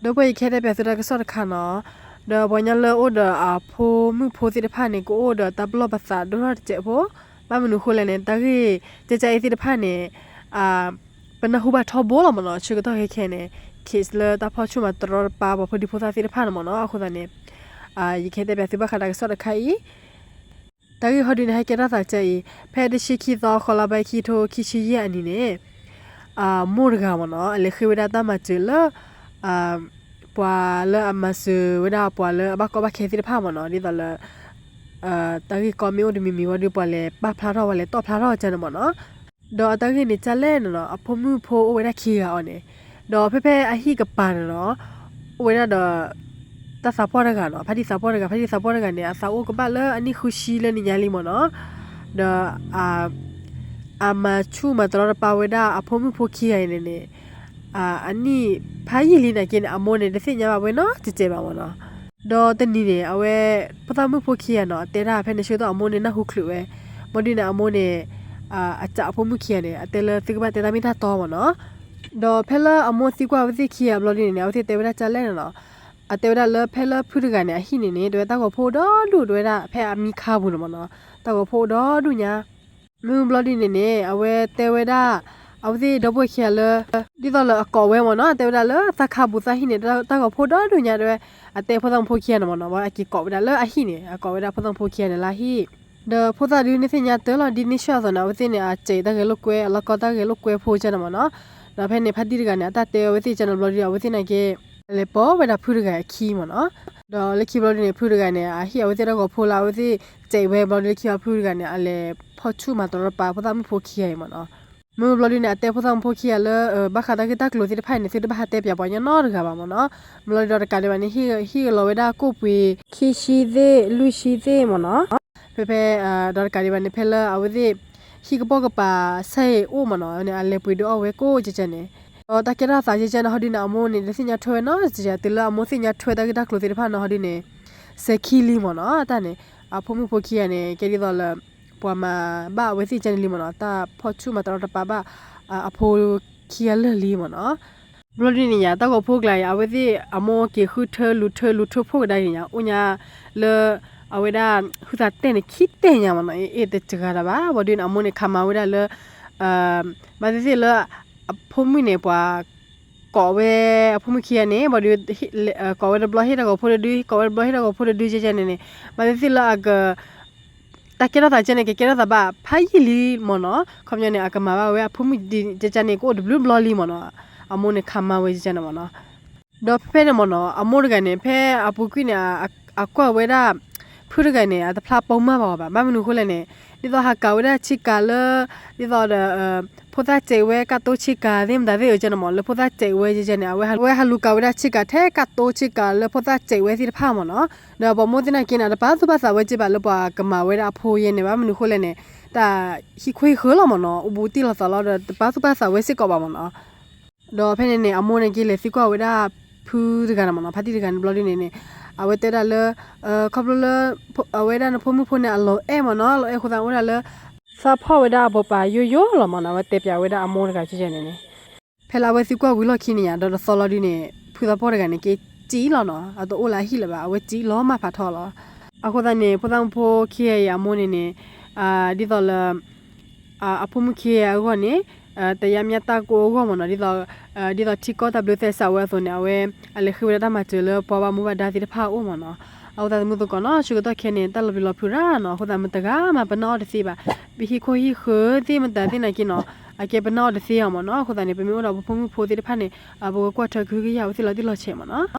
ဒီပုၢ်ဝဲၢ် ယကဟဲတဲပၠးသုတၢ်ကစီၣ်တခါနီၤ, ဒီးပှၤကညီလၢအအိၣ်ဒီးအဖိမုၣ်ဖိသ့ၣ်တဖၣ်န့ၣ် ကအိၣ်ဒီးတၢ်ပလီၢ်ပသးဒိၣ်ထီၣ်တစဲးဖိ, ဘၣ်မနုၤဃိလဲၣ်န့ၣ် တၢ်ဂ့ၢ်ကဲကဲအံၤသ့ၣ်တဖၣ်န့ၣ် ပနၢ်ဟူဘၣ်ထီဘိလီၤမ့ၢ်နီၤ, ဆၢကတီၢ်ခဲခဲန့ၣ် case လၢတၢ်ဖီၣ်ဆူၣ်မၤတရီတပါပှၤဖိဒံဖိသၣ်သ့ၣ်တဖၣ်န့ၣ်မ့ၢ်နီၤ, အဃိသတးန့ၣ် ယကဟဲတဲပၠးသုဘၣ်ဃးတၢ်ကစီၣ်တခါအံၤ တၢ်ဂ့ၢ်ဟီဒုန့ၣ် ဟဲကဲထီၣ်သးကဲအံၤ ဖဲတဆံခံသီ ဃီလါဘဲ ခံထိခံဆံယဲၢ်အနံၤန့ၣ် မိၢ်တဂၤမ့ၢ်နီၤ အလဲၤဃ့ဝဲဒၣ်တၢ်မၤစၢၤလၢ ပှၤလၢအမၤစၢၤဝဲဒၣ်ပှၤလၢအဘၣ်ကီဘၣ်ခဲသ့ၣ်တဖၣ်မ့ၢ်နီၤ, ဒ်သိးလၢ တၢ်ဂ့ၢ်ကီမ့ၢ်အိၣ်တမံၤမံၤဝံၤဒီး ပှၤလဲၤပာ်ဖျါထီၣ် ပှၤလဲၤတီၣ်ဖျါထီၣ်ကန့ၣ်မ့ၢ်နီၤ, ဒီးအတၢ်ဂ့ၢ်န့ၣ် ကလဲၣ်န့ၣ်နီၤ အဖိမုၣ်ဖိအိၣ်ဝဲဒၣ်ခံဂၤအီၤန့ၣ်, ဒီးဖဲဖဲအဟံၣ်ကပၤန့ၣ်နီၤ အိၣ်ဝဲဒၣ်ဒီး တၢ်သးပှၢ်တဂၤနီၤ, ဖါတံၢ်သးပှၢ်တဂၤ, ဖါတံၢ်သးပှၢ်တဂၤန့ၣ် အသးအိၣ်ကဘၣ်လၢအနံၣ်ဃုဆံလၢနံၣ်ညါလံမ့ၢ်နီၤ, ဒီး အမၤဆူၣ်မၤတရီတပါဝဲဒၣ်အဖိမုၣ်ဖိခံဂၤအံၤန့ၣ်န့ၣ် အနံၣ်ဖးယံာ်လံနာ်က့န့ၣ် အမိၢ်န့ၣ် တသ့ၣ်ညါဘၣ်ဝဲနီတစဲးဘၣ်မ့ၢ်နီၤ, ဒီးတနံၤန့ၣ် အဝဲ ဖိသၣ်မုၣ်ဖိခံဂၤနီၤ အတဲဒၣ်ဖဲန့ၣ်ဆၢကတီၢ်အမိၢ်န့ၣ်နၢ်ဟူချုးဝဲ, ဘျီဒုန့ၣ် အမိၢ်န့ၣ် အစံးအဖိမုၣ်ခံဂၤန့ၣ် အတဲလၢသုကဘၣ်တဲတၢ်မ့ၢ်တၢ်တီမ့ၢ်နီၤ, ဒီးဖဲလၢအမိၢ်သံကွၢ်အဝဲသ့ၣ်ခံဂၤဘျီဒုန့ၣ်န့ၣ် အဝဲသ့ၣ်တဲဝဲဒၣ်ကလဲၣ်န့ၣ်နီၤ, အတဲဝဲဒၣ်လၢဖဲလၢဖုတဂၤန့ၣ် အဟံၣ်န့ၣ်န့ၣ် တဲဝဲတၢ်ဂီၤဖိဒီဒူၣ် တဲဝဲဒၣ်ဖဲအမံခါပူၤန့ၣ်မ့ၢ်နီၤ, တၢ်ဂီၤဖိအိၣ်ဒီဒူၣ်ညါ မ့ၢ်ဘျီဒုန့ၣ်န့ၣ် အဝဲတဲဝဲဒၣ် အဝဲသ့ၣ်ဒီပုၢ်ဝဲၢ်ခံဂၤလၢ ဒ်သိးလၢအကိးဝဲမ့ၢ်နီၤ, တဲဝဲဒၣ်လၢသးခါပူၤသးဟံၣ်န့ၣ် တၢ်ဂီၤဖိဒီဒူၣ်ညါ တဲဝဲ, အတဲဖိသၣ်မုၣ်ဖိခံဂၤန့ၣ်မ့ၢ်နီၤ, အက့ၤကိးဝဲဒၣ်လၢအဟံၣ်န့ၣ် အကိးဝဲဒၣ်ဖိသၣ်မုၣ်ဖိခံဂၤန့ၣ်လၢအဟံၣ်, ဒီးဖိသၣ်ဒုန့ၣ်သ့ၣ်ညါတၢ်လီၤ ဒ်န့ၣ်ဆၢအသိးန့ၣ် အဝဲသ့ၣ်န့ၣ် အစံးတၢ်ဂဲၤလိာ်ကွဲ အလီၢ်ကီတၢ်ဂဲၤလိာ်ကွဲဖိကန့ၣ်မ့ၢ်နီၤ, ဒီးဖဲန့ၣ် ဖါတံၢ်တဂၤန့ၣ် အတၢ်တဲအဝဲသ့ၣ်ကန့ၣ်ဘျီဒု အဝဲသ့ၣ်နာ်က့ လဲၤပိာ်ဝဲဒၣ်ဖုတဂၤအခံမ့ၢ်နီၤ, ဒီးလၢခံဘျီဒုန့ၣ် ဖုတဂၤန့ၣ် အဟံၣ်အဝဲသ့ၣ်တၢ်ဂီၤဖိလၢအဝဲသ့ၣ်စဲးဝဲဘျီဒု လၢခံဖုတဂၤန့ၣ် အလဲၤဖီၣ်ဆူၣ်မၤတရီတပါဖိသၣ်မုၣ်ဖိခံဂၤအံၤမ့ၢ်နီၤ, မ့ၢ်ဘျီဒုန့ၣ် အတဲဖိသၣ်မုၣ်ဖိခံဂၤလၢ ဘၣ်ဃးတၢ်ဂ့ၢ်တၢ်ကျိၤသ့ၣ်တဖၣ်အံၤန့ၣ် သုတဘၣ်ဟးတဲပၠးပှၤကညီနီတဂၤဘၣ်မ့ၢ်နီၤ, ဘျီဒုဒီးတကးဒံးဘၣ်န့ၣ် ဟံၣ်လီၤဝဲဒၣ်ကိၣ်ပှ့ၤ ခံဆံသ့ၣ် လွံၢ်ဆံသ့ၣ်မ့ၢ်နီၤ, ဖဲဖဲ ဒီးတကးဒံးဘၣ်န့ၣ် ဖဲလၢအဝဲသ့ၣ် ဟံၣ်ကပိာ်ကပၤဆဲးအိၣ်မ့ၢ်နီၤ န့ၣ် အလဲၤပှ့ၤဒုးအီၣ်ဝဲကိၣ်ကကန့ၣ်, ဒီးတၢ်ကဲထီၣ်သးကကန့ၣ် ဟီဒုန့ၣ် အမိၢ်န့ၣ် တသ့ၣ်ညါထွဲဝဲနီတစဲး တုၤလၢအမိၢ်သ့ၣ်ညါထွဲတၢ်ဂ့ၢ်တၢ်ကျိၤသ့ၣ်တဖၣ်နီၤ ဟီဒုန့ၣ် စဲးခံလံမ့ၢ်နီၤ, တၢ်န့ၣ် အဖိမုၣ်ဖိခံဂၤန့ၣ် ကဲဒ်သိးလၢ ပှၤမၤဘၣ်အဝဲသ့ၣ်ကန့ၣ်လံမ့ၢ်နီၤ, တၢ်ဖီၣ်ဆူၣ်မၤတရီတပါဘၣ် အဖိခံဂၤလၢာ်လံမ့ၢ်နီၤ. ဘျီဒုန့ၣ်ယါ တၢ်ဂီၤဖိကျါအံၤ အဝဲသ့ၣ်အမိၢ်က့ၤဃုထၢလူၤထၢလူၤထၢဖိကဒါက့ၤညါ အိၣ်ညါလၢ အဝဲဒၣ် ဟုသးတဲာ်န့ၣ် ခံတဲာ်ညါမ့ၢ်နီၤ, အ့ၣ်တစှၤတၢ်ဘၣ်, ဘျီဒုန့ၣ် အမိၢ်န့ၣ် ခးမၤဝဲဒၣ်လၢ မၤသ့ၣ်သ့ၣ်လၢ အဖိမုၣ်န့ၣ် ပှၤ ကိးဝဲအဖိမုၣ်ခံဂၤန့ၣ် ဘျီဒု ကိးဝဲတဘျီဟ့ၣ်တၢ်ဂီၤဖိတဒု ကိးဝဲတဘျီဟ့ၣ်တၢ်ဂီၤဖိတဒုကကန့ၣ်န့ၣ် မၤသ့ၣ်သ့ၣ်လၢအက တၢ်ကဲထီၣ်သးကန့ၣ် ကကဲထီၣ်သးဘၣ်ဖးယံာ်လံမ့ၢ်နီၤ, ခီပညီန့ၣ် အကမၤဘၣ်ဝဲအဖိမုၣ်ကကန့ၣ် ကအိၣ်တဘျုးဘျီလံမ့ၢ်နီၤ, အမိၢ်န့ၣ်ခးမၤဝဲကကန့ၣ်မ့ၢ်နီၤ. ဒီးဖဲဖဲန့ၣ်မ့ၢ်နီၤ အမိၢ်တဂၤန့ၣ် ဖဲအပူၤကွံာ်န့ၣ် အကွၢ်ဝဲဒၣ် ဖုတဂၤန့ၣ် အတဖျါပိာ်မၢ်ဘၣ်အီၤဘၣ်, ဘၣ်မနုၤအဃိလဲၣ်န့ၣ် ဒ်သိးဟးကၤဝဲဒၣ်ဆ့ကၤလၢ ဒ်သိးဒီး ဖိသၣ်စဲးဝဲကၢ်တိဆ့ကၤသ့ၣ်မတၤသ့ၣ်အကန့ၣ်မ့ၢ် လၢဖိသၣ်စဲးဝဲကကန့ၣ် အဝဲဟးလူၤကၤဝဲဒၣ်ဆ့ကၤထဲကၢ်တိဆ့ကၤလၢဖိသၣ်စဲးဝဲသ့ၣ်တဖၣ်မ့ၢ်နီၤ, ဒီးပှၤမိၢ်သ့ၣ်နာ်က့န့ၣ် တပာ်သူၣ်ပာ်သးဝဲက့ဘၣ်လၢပှၤကမၤဝဲဒၣ်အဖိယဲန့ၣ် ဘၣ်မနုၤအဃိလဲၣ်န့ၣ် တၢ်ဟံၣ်ခိၣ်ဟံၣ်ဃၢၤလီၤမ့ၢ်နီၤ, အိၣ်ဘူးတံၢ်လီၤသးလီၤဒီး တပာ်သူၣ်ပာ်သးဝဲစ့ၢ်ကီးဘၣ်မ့ၢ်နီၤ. ဒီးဖဲန့ၣ်န့ၣ် အမိၢ်န့ၣ်က့ၤလဲၤသံကွၢ်ဝဲဒၣ် ဖုတဂၤန့ၣ်မ့ၢ်နီၤ, ဖါတံၢ်တဂၤန့ၣ်ဘျီဒုန့ၣ်န့ၣ် အဝဲတဲဒၣ်လၢ ခီဖျိလၢ အဝဲဒၣ်နဖိမုၣ်ဖိန့ၣ် အလီၤအဲၣ်မ့ၢ်နီၤ, အလီၤအဲၣ်အဃိသတး အိၣ်ဒၣ်လၢ သးဖီၣ်ဝဲဒၣ်အဘိးပၤယိယိလီၤမ့ၢ်နီၤ, အဝဲတဲပၠးဝဲဒၣ်အမိၢ်တဂၤကန့ၣ်န့ၣ်. ဖဲလၢအဝဲသံကွၢ်ဝံၤလီၢ်ခံန့ၣ်ယါ ဒီးတသီလီၤဒုန့ၣ် ဖုသးပှၢ်တဂၤန့ၣ် က့ၤစံၣ်လီၤနီၤ, အတအိၣ်လၢအဟံၣ်လၢၤဘၣ်, အဝဲစံၣ်လီၤမၢ်ဖးထီလီၤ. အဃိသတးန့ၣ် ဖိသၣ်မုၣ်ဖိခံဂၤအံၤအမိၢ်န့ၣ်န့ၣ် ဒ်သိးလၢ အဖိမုၣ်ခံဂၤအဂီၢ်န့ၣ် တယါမညါတၢ်ကိၢ်အဂီၢ်မ့ၢ်နီၤ, ဒ်သိး ဒ်သိးထံကီၢ်တၢ်ဘျၢသဲစးဝဲအသိးန့ၣ် အဝဲ အလဲၤဃ့ဝဲဒၣ်တၢ်မၤစၢၤလၢပှၤဘၣ်မူဘၣ်ဒါသ့ၣ်တဖၣ်အအိၣ်မ့ၢ်နီၤ. အဃိသတးသမုသကိးနီၤ ဆၢကတီၢ်ခဲန့ၣ် တၢ်လီၤပျံၤလီၤဖုးရၣ်နီၤ, အဃိသတးမတၤဂၤမးပနၢ်အီၣ်တသ့ဘၣ်, ပဟံၣ်ခိၣ်ဟံၣ်ဃၢၤသ့ၣ်မတၤသ့ၣ်နာ်က့နီၤ, အကဲပနၢ်အီၣ်တသ့အီၤမ့ၢ်နီၤ. အဃိသတးန့ၣ် ပမ့ၢ်အိၣ်ဒီးပဖိမုၣ်ဖိသ့ၣ်တဖၣ်န့ၣ် ပကကွၢ်ထွဲကဟုကယာ်အဝဲသ့ၣ်လီၤတံၢ်လီၤဆဲးမ့ၢ်နီၤ.